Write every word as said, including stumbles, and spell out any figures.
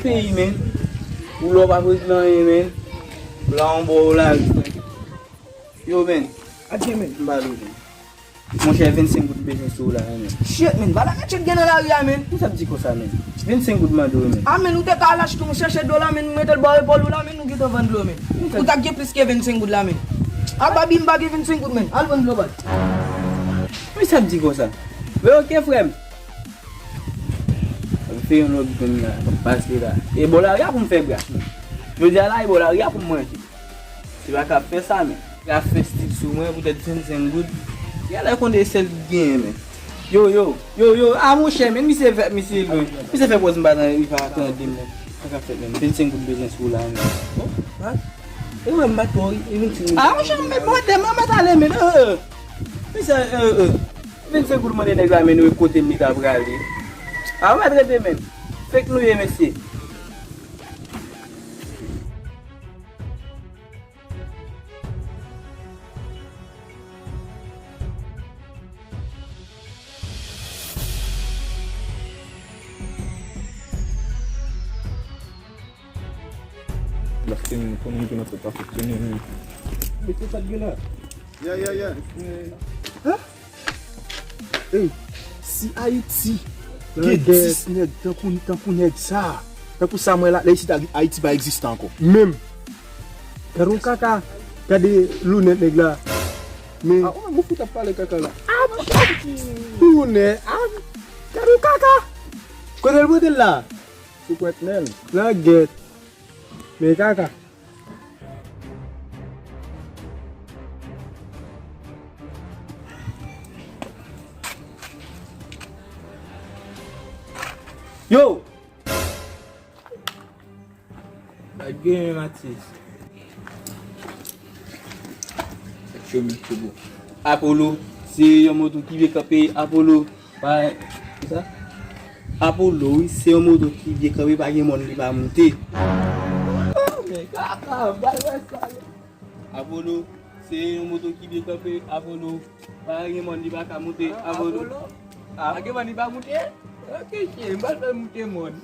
Peyi, men. Ou la w pa pote nan anyen, men. Ou la yon bò ou la, frè. Yo, men. Adye, men. M ba l, men. Monchè, vennsenk goud m bezwen sou ou la, men. Shit, men. Vale, men, shit gen nan lari a, men. Kisa k di konsa, men? Vennsenk goud m mande w, men. A, men, ou te ka al achte yon chèche dlo la, men, mete l bò epòl ou la, men, nou gentan vann dlo, men. Ou ta gen plis ke vennsenk goud la, men. A, Babi, m pa gen vennsenk goud, men. Al vann dlo, baz. Kisa k di konsa? Men, oke, frè m. Ap fè yon lòt grenn la, ap pase la. E bò lari a pou m fè bras, men. Jodi a la, e bò lari a pou m manje. Se pa ka ap fè sa, men. Ka fè stil sou mwen poutèt vennsenk goud. Genlè konn de sèl ki genyen, men. Yo, yo, yo, yo, a monchè, men, misye fè, misye lwen. Misye fè pòz m pa tan, li pa tande m, men. Sa k ap fèt, men. Vennsenk goud bezwen sou la, men. Bon, baz. E mwen, m bat twò, wi. E vennsenk goud. A, monchè, m met mande, m met ale, men. Euh, euh. Misye, euh, euh. Vennsenk goud mande nèg la, men, nou kote m li ta prale. A, ou mèt rete, men. Fake nou ye, mesye. Paske m konnen m te nan tèt afeksyone, men. Mesye, sa t gen la? Yeah, yeah, yeah. Hein? Ey, si Ayiti gen dis nèg tankou, tankou nèg sa, tankou sa m wè la, la isit Ayiti pa egziste ankò. Menm. Gade yon kaka, gade lunèt nèg la. Men. Ah, ou menm ou fout ap pale kaka la. Ah, lunèt, ah, gade yon kaka. Kote l pote l la? Sou pwent men l. Langèt. Men kaka. Yo! Pa genyen, Matis. Apollo, se yon moto ki vye kanpe, Apollo. Pa, kisa? Apollo, wi, se yon moto ki vye kanpe, pa gen mòn li pa moute. Oh, men kaka, bay wè sa, yo. Apollo, se yon moto ki vye kanpe, Apollo. Pa gen mòn li pa ka moute, Apollo. Ah, Apollo? Ah. Pa gen mòn li pa moute? Ok, cheri, m pral fè moute mòn.